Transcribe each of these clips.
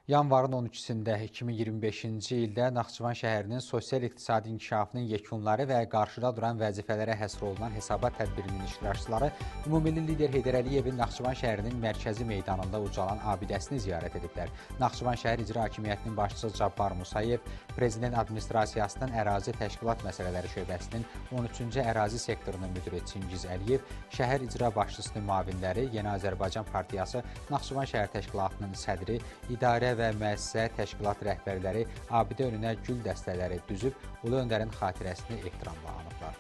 Yanvarın 13-sində 2025-ci ildə Naxçıvan şəhərinin sosial-iqtisadi inkişafının yekunları və qarşıda duran vəzifələrə həsr olunan hesabat tədbirinin iştirakçıları Ümummilli lider Heydər Əliyevin Naxçıvan şəhərinin mərkəzi meydanında ucalan abidəsini ziyarət ediblər. Naxçıvan şəhər İcra Hakimiyyətinin başçısı Cabbar Musayev, Prezident Administrasiyasının Ərazi Təşkilat Məsələləri Şöbəsinin 13-cü Ərazi Sektorunun müdiri Çingiz Əliyev, şəhər icra başçısının müavinləri, Yeni Azərbaycan Partiyası Naxçıvan şəhər təşkilatının sədri, idarə və müəssisə təşkilat rəhbərləri abidə önünə gül dəstələri düzüb, Ulu Öndərin xatirəsini ehtiramla anıblar.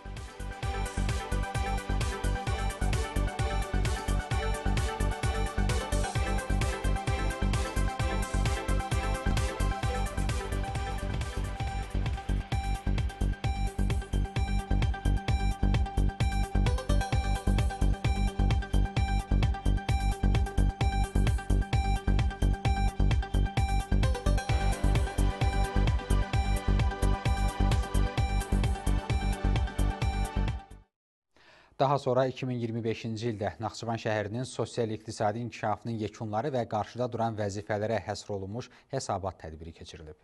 Daha sonra 2025-ci ildə Naxçıvan şəhərinin sosial-iqtisadi inkişafının yekunları və qarşıda duran vəzifələrə həsr olunmuş hesabat tədbiri keçirilib.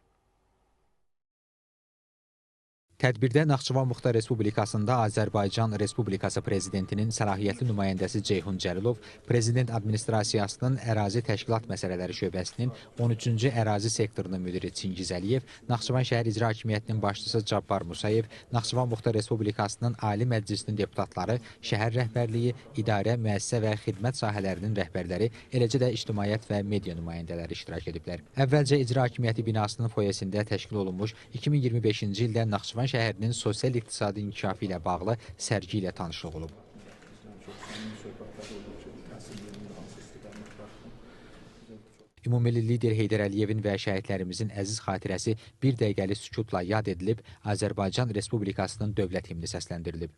Tədbirdə Naxçıvan Muxtar Respublikasında Azərbaycan Respublikası Prezidentinin səlahiyyətli nümayəndəsi Ceyhun Cəlilov, Prezident Administrasiyasının Ərazi Təşkilat Məsələləri Şöbəsinin 13-cü Ərazi Sektorunun müdiri Çingiz Əliyev, Naxçıvan şəhər İcra Hakimiyyətinin başçısı Cabbar Musayev, Naxçıvan Muxtar Respublikasının Ali Məclisinin deputatları, şəhər rəhbərliyi, idarə, müəssisə və xidmət sahələrinin rəhbərləri, eləcə də ictimaiyyət və media nümayəndələri iştirak ediblər. Əvvəlcə İcra Hakimiyyəti binasının foyesində təşkil olunmuş 2025-ci ildə Naxçıvan şəhərinin sosial-iqtisadi inkişafı ilə bağlı sərgi ilə tanışlıq olub. Ümummilli lider Heydər Əliyevin və şəhidlərimizin əziz xatirəsi bir dəqiqəlik sükutla yad edilib, Azərbaycan Respublikasının dövlət himni səsləndirilib.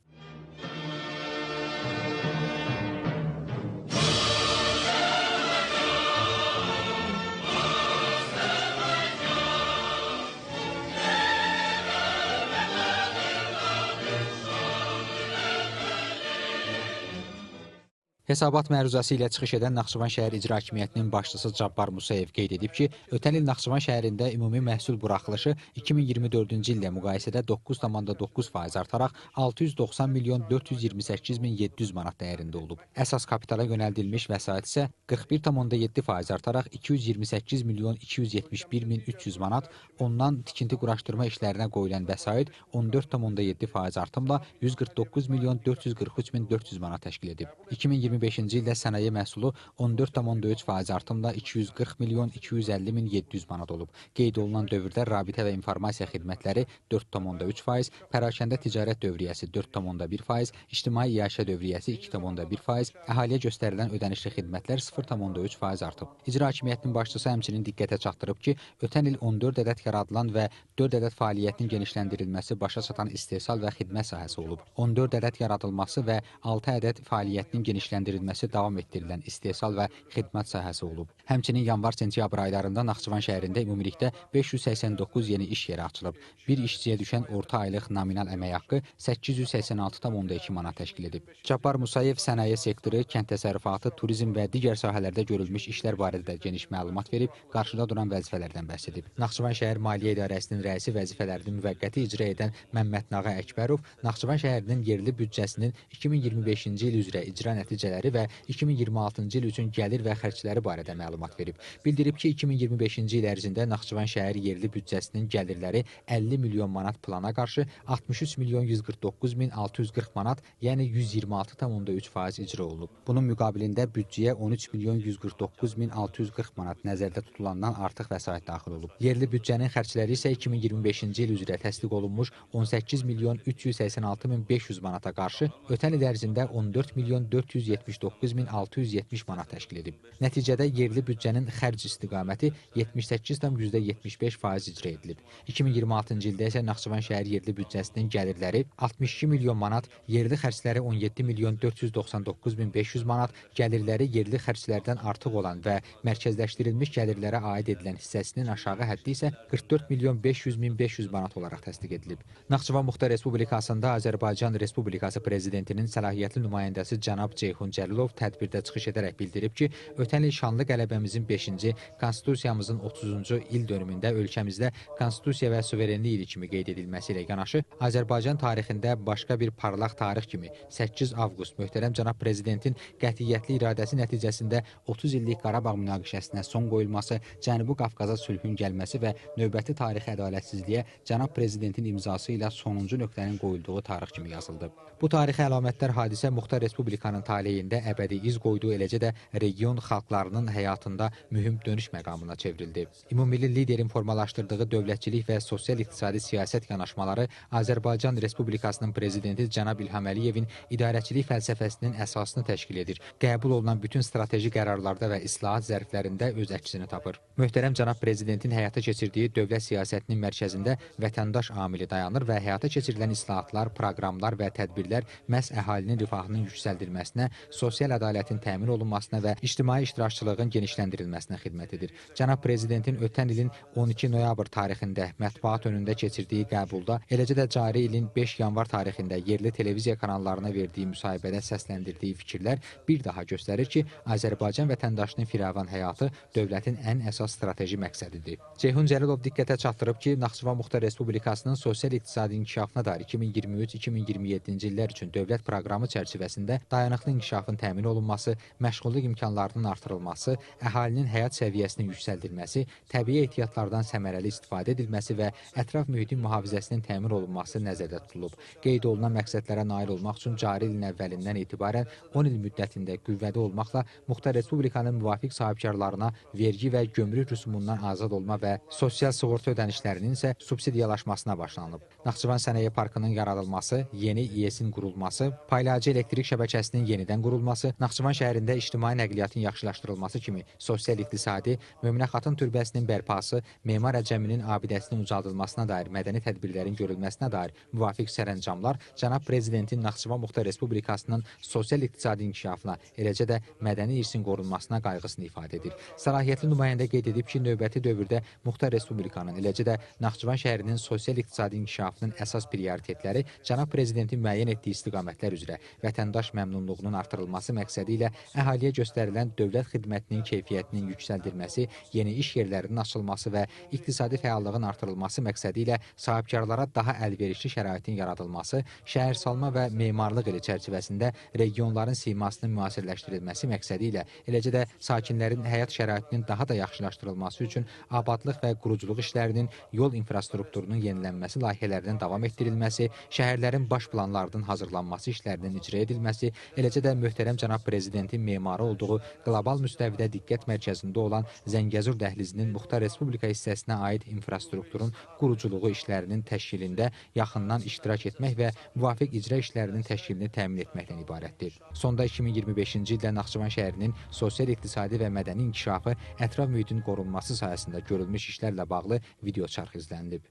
Hesabat məruzəsi ilə çıxış edən Naxçıvan şəhər İcra Hakimiyyətinin başçısı Cabbar Musayev qeyd edib ki, ötən il Naxçıvan şəhərində ümumi məhsul buraxılışı 2024-cü illə müqayisədə 9,9% artaraq 690 milyon 428 min 700 manat dəyərində olub. Əsas kapitala yönəldilmiş vəsait isə 41,7% artaraq 228 milyon 271 min 300 manat, ondan tikinti quraşdırma işlərinə qoyulan vəsait 14,7% artımla 149 milyon 443 min 400 manat təşkil edib. 2025-ci ildə sənaye məhsulu 14,3% artımla 240 milyon 250 min 700 manat olub. Qeyd olunan dövrdə rabitə və informasiya xidmətləri 4,3%, pərakəndə ticarət dövriyyəsi 4,1%, ictimai iaşə dövriyyəsi 2,1%, əhaliyə göstərilən ödənişli xidmətlər 0,3% artıb. İcra Hakimiyyətinin başçısı həmçinin diqqətə çatdırıb ki, ötən il 14 ədəd yaradılan və 4 ədəd fəaliyyətinin genişləndirilməsi başa çatan istehsal və xidmət sahəsi olub. 14 ədəd yaradılması və 6 ədəd fəaliyyətinin genişləndirilməsi davam etdirilən istehsal və xidmət sahəsi olub. Həmçinin yanvar-sentyabr aylarında Naxçıvan şəhərində ümumilikdə 589 yeni iş yeri açılıb. Bir işçiyə düşən orta aylıq nominal əmək haqqı 886,2 manat təşkil edib. Cabbar Musayev sənaye sektoru, kənd təsərrüfatı, turizm və digər sahələrdə görülmüş işlər barədə də geniş məlumat verib, qarşıda duran vəzifələrdən bəhs edib. Naxçıvan şəhər Maliyyə İdarəsinin rəisi vəzifələrini müvəqqəti icra edən Məmməd Nağa Əkbərov Naxçıvan şəhərinin yerli büdcəsinin 2025-ci il üzrə icra nəticələri və 2026-cı il üçün gəlir və xərcləri barədə məlumat verib. Bildirib ki, 2025-ci il ərzində Naxçıvan şəhər yerli büdcəsinin gəlirləri 50 milyon manat plana qarşı 63 milyon 149 min 640 manat, yəni 126,3% icra olunub. Bunun müqabilində büdcəyə 13 milyon 149 min 640 manat nəzərdə tutulandan artıq vəsait daxil olub. Yerli büdcənin xərcləri isə 2025-ci il üzrə təsdiq olunmuş 18 milyon 386 min 500 manata qarşı ötən il ərzində 14 milyon 479 min 670 manat təşkil edib. Nəticədə yerli büdcənin xərc istiqaməti 78,75% icra edilib. 2026-cı ildə isə Naxçıvan şəhər yerli büdcəsinin gəlirləri 62 milyon manat, yerli xərcləri 17 milyon 499 min 500 manat, gəlirləri yerli xərclərdən artıq olan və mərkəzləşdirilmiş gəlirlərə aid edilən hissəsinin aşağı həddi isə 44 milyon 500 min 500 manat olaraq təsdiq edilib. Naxçıvan Muxtar Respublikasında Azərbaycan Respublikası Prezidentinin səlahiyyətli nümayəndəsi cənab Ceyhun Cəlilov tədbirdə çıxış edərək bildirib ki, ötən il şanlı qələbəmizin 5-ci, Konstitusiyamızın 30-cu il dönümündə ölkəmizdə Konstitusiya və suverenlik ili kimi qeyd edilməsi ilə yanaşı, Azərbaycan tarixində başqa bir parlaq tarix kimi 8 avqust möhtərəm cənab prezidentin qətiyyətli iradəsi nəticəsində 30 illik Qarabağ münaqişəsinə son qoyulması, Cənubi Qafqaza sülhün gəlməsi və növbəti tarixi ədalətsizliyə cənab prezidentin imzası ilə sonuncu nöqtənin qoyulduğu tarix kimi yazıldı. Bu tarixi əlamətlər hadisə Muxtar Respublikanın taleyində əbədi iz qoyduğu, eləcə də region xalqlarının həyatında mühüm dönüş məqamına çevrildi. Ümummilli liderin formalaşdırdığı dövlətçilik və sosial-iqtisadi siyasət yanaşmaları Azərbaycan Respublikasının prezidenti cənab İlham Əliyevin idarəçilik fəlsəfəsinin əsasını təşkil edir. Qəbul olunan bütün strateji qərarlarda və islahat zərflərində öz əksini tapır. Möhtərəm cənab prezidentin həyata keçirdiyi dövlət siyasətinin mərkəzində vətəndaş amili dayanır və həyata keçirilən islahatlar, proqramlar və tədbirlər məhz əhalinin rifahının yüksəldilməsinə, sosial ədalətin təmin olunmasına və ictimai iştirakçılığın genişləndirilməsinə xidmət edir. Cənab prezidentin ötən ilin 12 noyabr tarixində mətbuat önündə keçirdiyi qəbulda, eləcə də cari ilin 5 yanvar tarixində yerli televiziya kanallarına verdiyi müsahibədə səsləndirdiyi fikirlər bir daha göstərir ki, Azərbaycan vətəndaşının firavan həyatı dövlətin ən əsas strateji məqsədidir. Ceyhun Cəlilov diqqətə çatdırıb ki, Naxçıvan Muxtar Respublikasının sosial-iqtisadi inkişafına dair 2023-2027-ci illər üçün dövlət proqramı çərçivəsində dayanıqlı inkişafın təmin olunması, məşğulluq imkanlarının artırılması, əhalinin həyat səviyyəsinin yüksəldilməsi, təbii ehtiyatlardan səmərəli istifadə edilməsi və ətraf mühitin mühafizəsinin təmin olunması nəzərdə tutulub. Qeyd olunan məqsədlərə nail olmaq üçün cari ilin əvvəlindən etibarən 10 il müddətində qüvvədə olmaqla Muxtar Respublikanın müvafiq sahibkarlarına vergi və gömrük rüsumundan azad olma və sosial sığorta ödənişlərinin isə subsidiyalaşmasına başlanılıb. Naxçıvan Sənaye Parkının yaradılması, yeni İES-in qurulması, paylayıcı elektrik şəbəkəsinin yenidən qurulması, Naxçıvan şəhərində ictimai nəqliyyatın yaxşılaşdırılması kimi sosial-iqtisadi, Möminə Xatun türbəsinin bərpası, Memar Əcəminin abidəsinin ucaldılmasına dair mədəni tədbirlərin görülməsinə dair müvafiq sərəncamlar cənab prezidentin Naxçıvan Muxtar Respublikasının sosial-iqtisadi inkişafına, eləcə də mədəni irsin qorunmasına qayğısını ifadə edir. Səlahiyyətli nümayəndə qeyd edib ki, növbəti dövrdə Muxtar Respublikanın, eləcə də Naxçıvan şəhərinin sosial-iqtisadi inkişafının əsas prioritetləri cənab prezidentin müəyyən etdiyi istiqamətlər üzrə vətəndaş məmnunluğunun artırılması məqsədi ilə əhaliyə göstərilən dövlət xidmətinin keyfiyyətinin yüksəldilməsi, yeni iş yerlərinin açılması və iqtisadi fəallığın artırılması məqsədi ilə sahibkarlara daha əlverişli şəraitin yaradılması, şəhərsalma və memarlıq ili çərçivəsində regionların simasının müasirləşdirilməsi məqsədi ilə, eləcə də sakinlərin həyat şəraitinin daha da yaxşılaşdırılması üçün abadlıq və quruculuq işlərinin, yol infrastrukturunun yenilənməsi layihələrinin davam etdirilməsi, şəhərlərin baş planlarının hazırlanması işlərinin icra edilməsi, eləcə də möhtərəm cənab prezidentin memarı olduğu qlobal müstəvidə diqqət mərkəzində olan Zəngəzur dəhlizinin Muxtar Respublika hissəsinə aid infrastrukturun quruculuğu işlərinin təşkilində yaxından iştirak etmək və müvafiq icra işlərinin təşkilini təmin etməkdən ibarətdir. Sonda 2025-ci ildə Naxçıvan şəhərinin sosial-iqtisadi və mədəni inkişafı, ətraf mühitin qorunması sayəsində görülmüş işlərlə bağlı video çarx izlənilib.